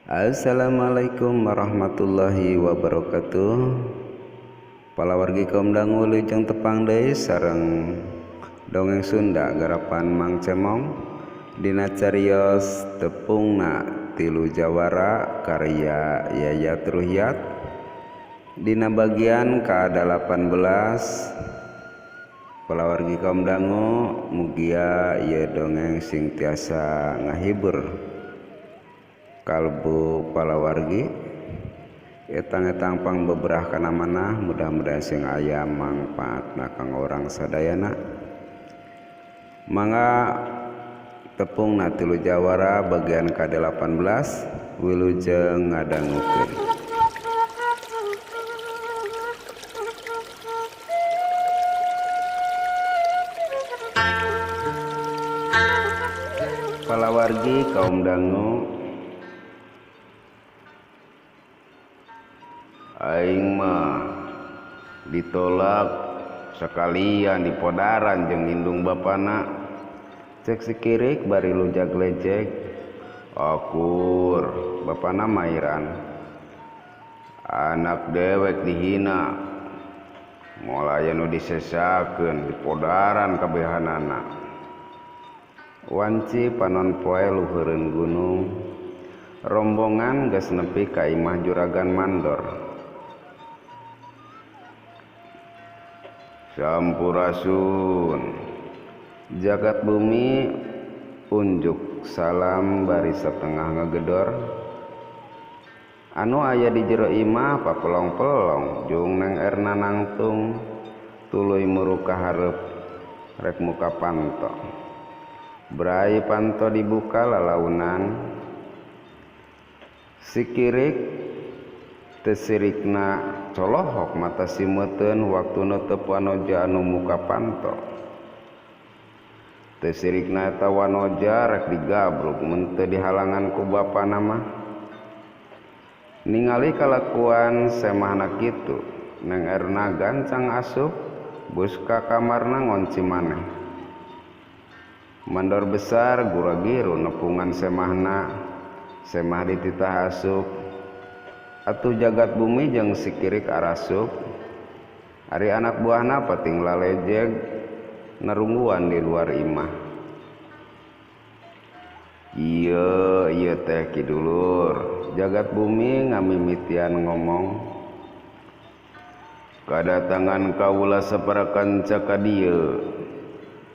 Assalamualaikum warahmatullahi wabarakatuh. Palawargi kaum dangu wilujeng tepang deui sareng dongeng Sunda garapan Mang Cemong dina carios tepungna tilu jawara karya Yayat Ruhyat dina bagian ka-18. Palawargi kaum dangu mugia ieu dongeng sing tiasa ngahibur kalbu palawargi etang-etang pang beberah kana manah, mudah-mudahan sing aya mangpaatna kanggo urang sadayana. Mangga tepungna tilu jawara bagian ka-18 wilujeng ngadangukeun. Palawargi kaum dangu, aing mah ditolak sekalian dipodaran jeung indung bapana. Cek sikirik bari lujag lejeg. Akur bapana mairan. Anak dewek dihina, moal aya nu disesakeun dipodaran kabehanana. Wanci panon poe luhureun gunung, rombongan geus nepi ka imah juragan mandor. Sampurasun. Jagat bumi unjuk salam bari setengah ngegedor. Anu aya di jero imah papelong-pelong jung neng erna nangtung tuluy muruka hareup rek muka panto. Brai panto dibuka lalaunan. Sikirik tesirikna colohok mata simeuten waktu netep wanoja anu muka panto. Tesirikna eta wanoja rek digabrug mun teu dihalangan ku bapana mah. Ningali kalakuan semahna kitu, Neng Erna gancang asup bus ka kamarna ngonci maneh. Mandor besar guragiru nepungan semahna, semah dititah asup. Atuh jagat bumi jeung sikirik arasup. Ari anak buahna pating lalejeg nerungguan di luar imah. Ieu ieu teh ki dulur. Jagat bumi ngamimitian ngomong. Kadatangan kaula saparakanca ka dieu.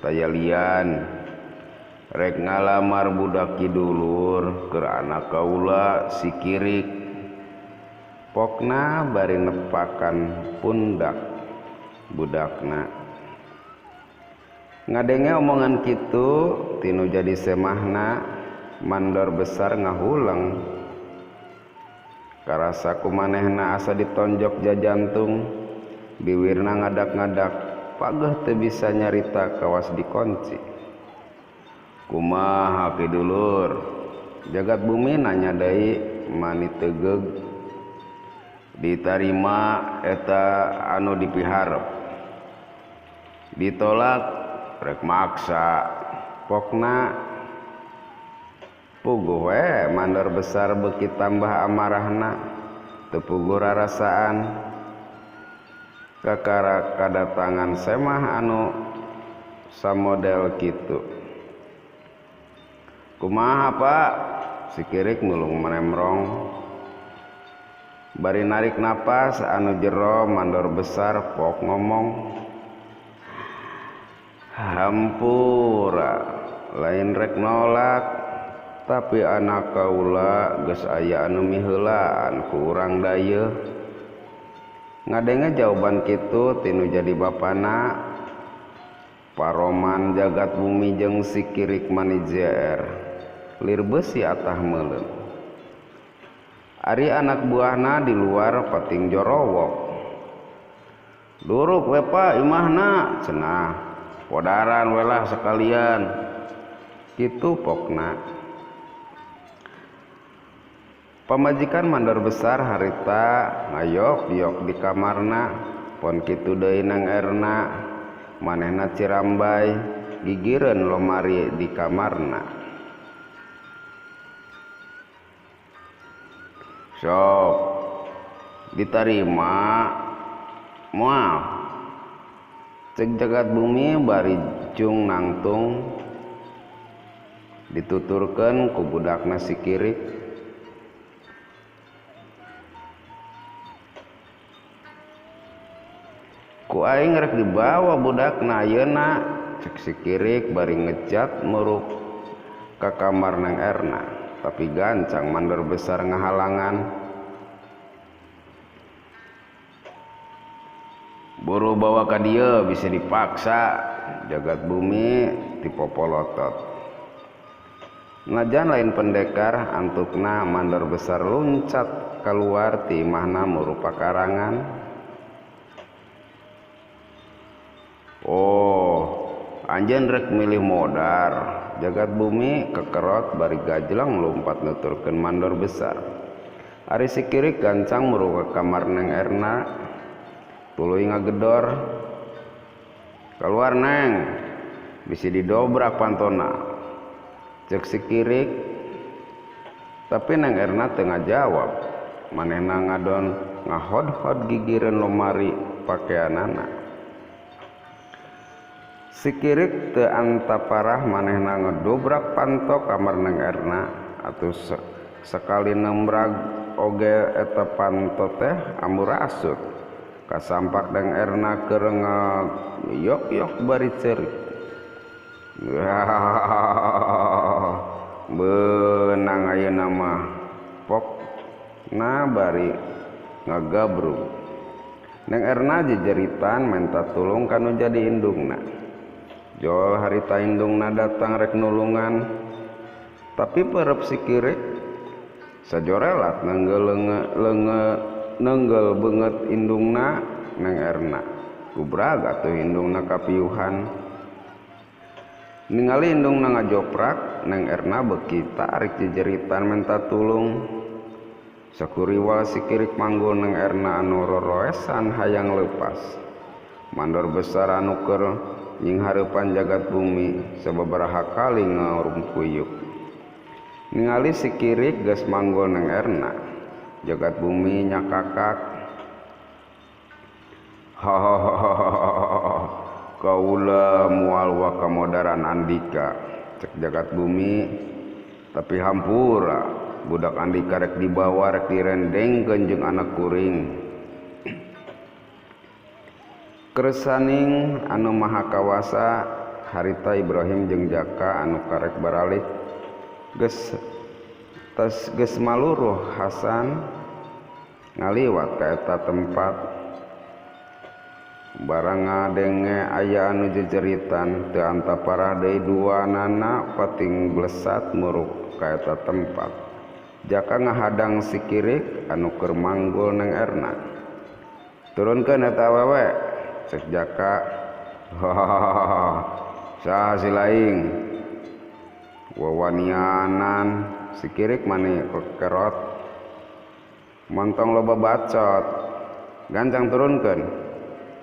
Tayalian rek ngalamar budak ki dulur keur anak kaula sikirik. Pokna bari nepakan pundak budakna. Ngadenge omongan kitu tinu jadi semahna mandor besar ngahuleng. Karasa kumanehna asa ditonjok jajantung, biwirna ngadak-ngadak, pageuh teu bisa nyarita kawas dikunci. Kumaha ki dulur? Jagat bumi nanya deui mani tegeug. Ditarima eta anu dipiharep, ditolak rek maksa. Pokna puguh we mandor besar beuki tambah amarahna, teu puguh rarasaan kakara kadatangan semah anu samodel kitu. Kumaha Pak? Sikirik mulung meremrong. Bari narik napas anu jero mandor besar pok ngomong. Hampura lain rek nolak, tapi anak kaula geus aya anu miheulaan ku urang dayeuh. Ngadenge jawaban kitu tinu jadi bapana paroman jagat bumi jeung sikirik manijer lir beusi atah meuleum. Ari anak buahna di luar pating jorowok. Duruk we pa imahna cenah, podaran we lah sekalian. Kitu pokna. Pamajikan mandor besar harita ngayok-yok di kamarna, pon kitu deui Nang Erna, manehna cirambai gigireun lomari di kamarna. Sok ditarima moal. Cek jagat bumi bari cung nangtung dituturkeun ku budakna si Kirik. Ku aing rek dibawa budakna ayeuna, cek si Kirik bari ngejat muruk ka kamar Neng Erna, tapi gancang mandor besar ngahalangan. Buru bawa ka dieu bisa dipaksa, jagat bumi tipopolotot. Najan lain pendekar, antukna mandor besar luncat keluar ti imahna muru pakarangan. Oh, anjeun rek milih modar, jagat bumi kekerot bari gajleng lumpat nuturkeun mandor besar. Ari si Kirik gancang muru ka kamar Neng Erna, tuluy ngagedor. Keluar Neng, bisi didobrak pantona, cek si Kirik. Tapi Neng Erna teu ngajawab, manehna ngadon ngahod-hod gigireun lomari pakeanana. Si Kirik teu antaparah manehna ngedobrak panto kamar Neng Erna, atuh sekali nembrag oge eta panto teh amurasut. Kasampak Neng Erna keur ngayok-yok bari ceurik. Beunang ayeuna mah, pokna bari ngagabrug. Neng Erna jejeritan menta tulung kanu jadi indungna. Jol harita indungna datang rek nulungan, tapi perep si Kirik sajorelat nenggel beungeut indungna Neng Erna. Gubrag atuh indungna kapiuhan. Ningali indungna ngajoprak, Neng Erna beuki tarik jejeritan menta tulung. Sakuriwal si Kirik manggul Neng Erna anu roroesan hayang leupas. Mandor besar anu keur nyinghareupan jagat bumi sababaraha kali ngarungkuyuk. Ningali si Kirik geus manggul Neng Erna, jagat bumi nyakakak. Hahaha, kaula moal wa kamodaran andika, cek jagat bumi. Tapi hampura, budak andika rek dibawa rek direndengkeun jeung anak kuring. Kersaning anu maha kawasa, harita Ibrahim jeung Jaka anu karek baralik geus tas geus maluruh Hasan ngaliwat ka eta tempat. Barang ngadenge aya anu jejeritan, teu antaparah deui duanana pating blesat muruk ka eta tempat. Jaka ngahadang si Kirik anu keur manggul Neng Erna. Turunkeun eta awewe, cek Jaka. Hahaha, saha si laing? Wawanianan si Kirik mani kekerot. Montong loba bacot, gancang turunkeun.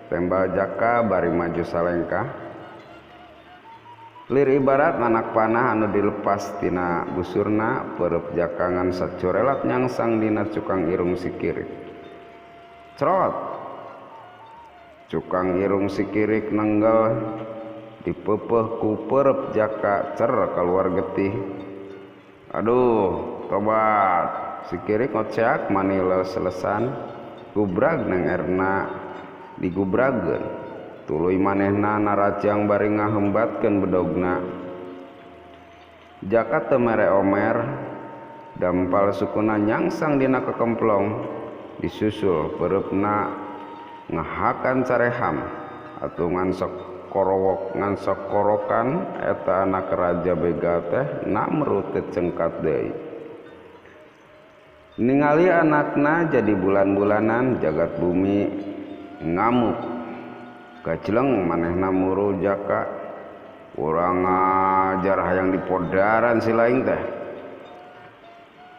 Tembal Jaka bari maju salengkah. Lir ibarat anak panah anu dilepas tina busurna, perep Jaka ngan sacorelat nyangsang dina cukang irung si Kirik. Crot! Cukang irung si Kirik nenggal dipepeh ku perep Jaka, cer keluar getih. Aduh, tobat. Si Kirik ngoceak mani leus-leusan, gubrag Neng Erna digubrageun. Tuluy manehna narajang bari ngahembatkeun bedogna. Jaka teu mere omer, dampal sukuna nyangsang dina kekemplong, disusul pereupna ngahakan careham atuh ngansok korowok ngansok korokan eta anak raja begal teh namru teu cengkat deui. Ningali anakna jadi bulan-bulanan, jagat bumi ngamuk. Gajleng manehna muru Jaka. Urang ngajar hayang dipodaran si laing teh,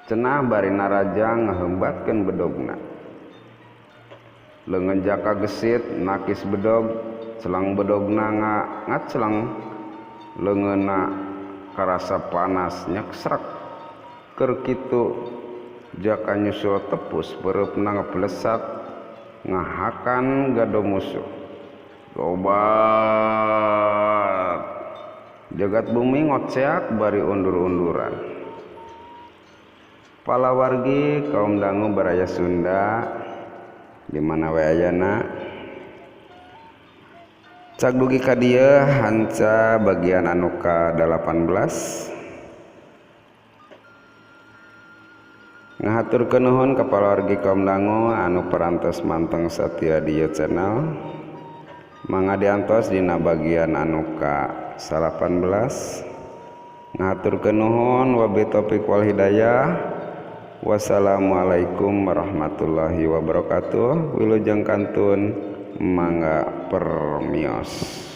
cenah bari naraja ngahembatkeun bedogna. Leungeun Jaka gesit nakis bedog, celang bedogna ngacleng, leungeunna karasa panas nyeksrek. Keur kitu Jaka nyusul tepus beureupna ngeblesak ngahakan gado musuh. Tobat. Jagat bumi ngoceak bari undur-unduran. Palawargi kaum dangu baraya Sunda di mana we ayana. Cag dugi ka dieu hanca bagian anu ka-18. Ngahaturkeun nuhun ka palawargi kaum dangu anu parantos manteng satia di ieu channel. Mangga diantos dina bagian anu ka-18. Ngahaturkeun nuhun wabillahi taufik wal hidayah. Wassalamualaikum warahmatullahi wabarakatuh. Wilujeng kantun mangga permios.